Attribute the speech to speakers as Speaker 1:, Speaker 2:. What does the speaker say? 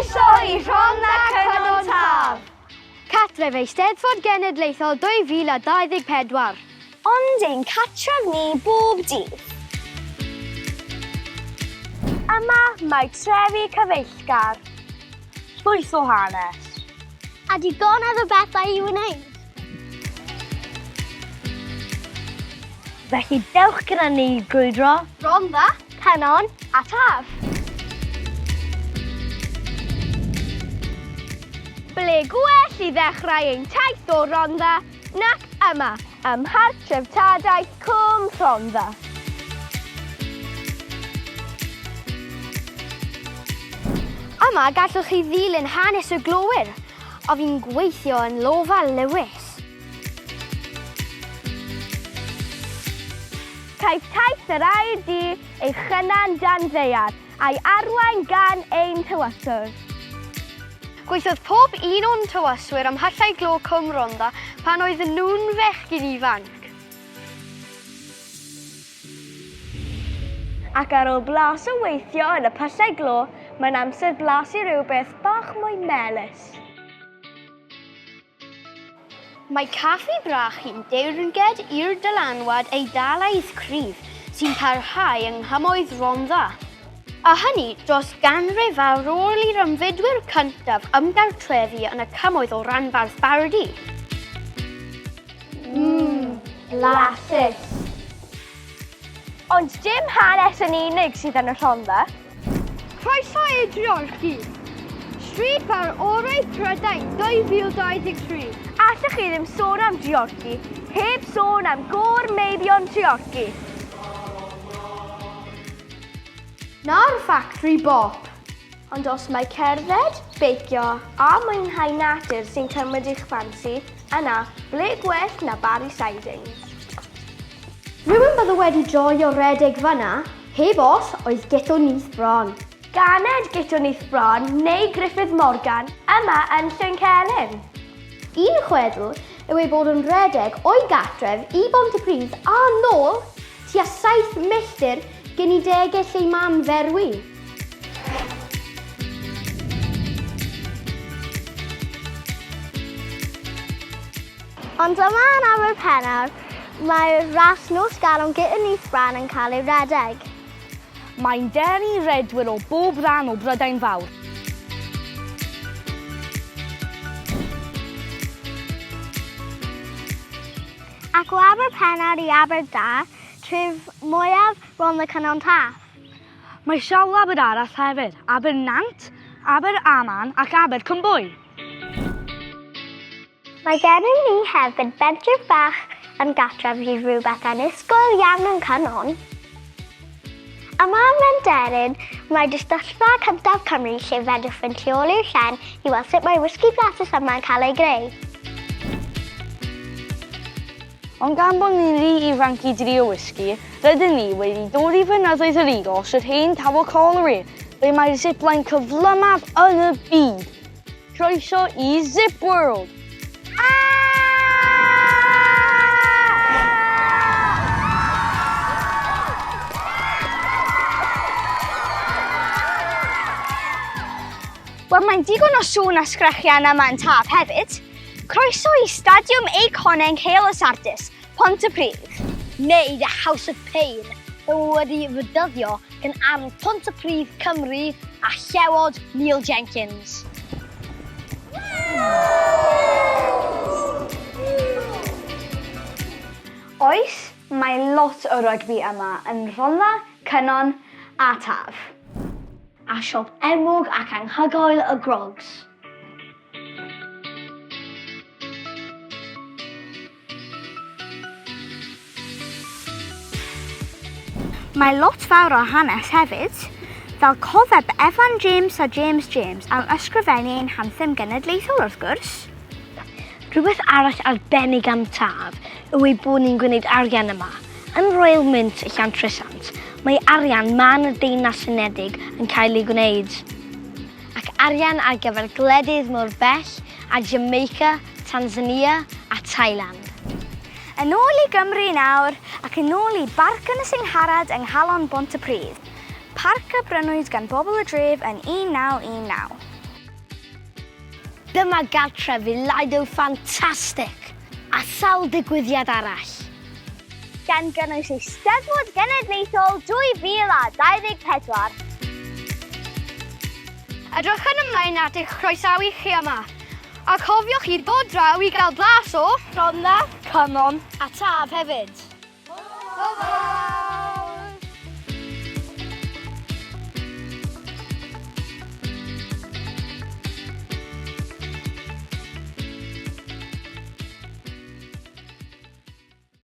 Speaker 1: Croeso i Rhondda Cynon Taf!
Speaker 2: Cartref Eisteddfod Genedlaethol 2024.
Speaker 1: Ond ein cartref ni bob dydd. Yma mae trefi cyfeillgar.
Speaker 3: Llwyth o hanes.
Speaker 2: A digonedd o bethau i wneud.
Speaker 3: Felly dewch gyda ni i grwydro
Speaker 2: Rhondda, Cynon a Taf.
Speaker 1: Ble gwell i ddechrau ein taith o Rhondda nac yma ym Mharc Treftadaeth Cwm Rhondda.
Speaker 2: Yma gallwch chi ddilyn hanes y glowyr a fu'n gweithio yn Lofa Lewis.
Speaker 1: Caiff taith yr Aur Du ei chynnau'n dan ddaear a'i arwain gan ein tywyswr.
Speaker 2: Gweithiodd pob un o'n tywyswyr ym Mhyllau Glo Cwm Rhondda pan oedden nhw'n fechgyn ifanc.
Speaker 1: Ac ar ôl blas o weithio yn y pyllau glo, mae'n amser blasu rhywbeth bach mwy melys.
Speaker 2: Mae Caffi Brachi'n deyrnged i'r dylanwad Eidalaidd cryf sy'n parhau yng nghymoedd Rhondda. A hynny dros ganrif ar ôl i'r ymfudwyr cyntaf ymgartrefu yn y cymoedd o ranbarth Bardi.
Speaker 1: Mmm, blasus! Ond dim hanes yn unig sydd yn y Rhondda.
Speaker 2: Croeso i Dreorci! Stryd Fawr Orau Prydain 2023!
Speaker 1: Allwch chi ddim sôn am Dreorci heb sôn am Gôr Meibion Treorci.
Speaker 2: Na'r ffactri bop!
Speaker 1: Ond os mai cerdded, beicio a mwynhau natur sy'n cymryd eich ffansi, yna ble gwell na Barry Sidings?
Speaker 2: Rhywun bydde wedi joio redeg fan'na, heb os, oedd Guto Nyth Bron.
Speaker 1: Ganed Guto Nyth Bron neu Gruffydd Morgan yma yn Llwyncelyn.
Speaker 2: Un chwedl yw ei bod yn rhedeg o'i gartref i Bontypridd a nôl tua 7 milltir gyn i degell ei mam ferwi.
Speaker 4: Ond yma yn Aberpennar, mae ras nos Galon gyda Nyth Bran yn cael ei redeg.
Speaker 3: Mae'n denu rhedwyr o bob rhan o Brydain Fawr.
Speaker 4: Ac o Aberpennar i Aberdâr, tref mwyaf Rhondda Cynon Taf.
Speaker 3: Mae sawl aber arall hefyd, Aber Nant, Aber Aman ac Aber Cwmbwy.
Speaker 4: Mae gennym ni hefyd bentref bach yn gartref i rhywbeth annisgwyl iawn yn Cynon. Yma ym Mhenderyn, mae distyllfa cyntaf Cymru lle fedrwch fynd tu ôl i'r llen i weld sut mae wisgi blasus yma'n cael ei greu.
Speaker 3: Ond gan bod ni'n rhy ifanc i drio wisgi, rydyn ni wedi dod i fynyddoedd yr Eagles, yr hen Tower Colliery, ble mae'r zipline cyflymaf yn y byd. Croeso i Zip World!
Speaker 1: Wel, mae'n digon o sŵn a sgrechian yma yn Taf hefyd. Croeso i Stadiwm Eiconeg Heol y Sardis, Pontypridd.
Speaker 3: Neu The House of Pain, wedi fydyddio gan ardd Pontypridd Cymru a Llewod Neil Jenkins.
Speaker 1: Oes, mae lot o rygbi yma yn Rhondda, Cynon a Taf.
Speaker 3: A siop enwog ac anghygoel y Grogs.
Speaker 1: Mae lot fawr o hanes hefyd, fel cofeb Evan James a James James am ysgrifennu ein hanthem genedlaethol wrth gwrs.
Speaker 3: Rhywbeth arall arbennig am Taf yw ei bod ni'n gwneud arian yma. Yn Royal Mint Llantrisant, mae arian mân y Deyrnas Unedig yn cael ei gwneud.
Speaker 4: Ac arian ar gyfer gwledydd mor bell â Jamaica, Tanzania a Thailand.
Speaker 1: Yn ôl i Gymru nawr, ac yn ôl i Barc Ynys Angharad yng nghalon Bontypridd. Parc a brynwyd gan bobl y dref yn 1919.
Speaker 5: Dyma gartref i Lido ffantastig a sawl digwyddiad arall.
Speaker 4: Gan gynnwys Eisteddfod Genedlaethol 2024.
Speaker 2: Edrychwn ymlaen at eich croesawu chi yma. A cofiwch i ddod draw i gael blas o...
Speaker 3: Rhondda, Cynon a Taf hefyd.
Speaker 2: Hwyl fawr!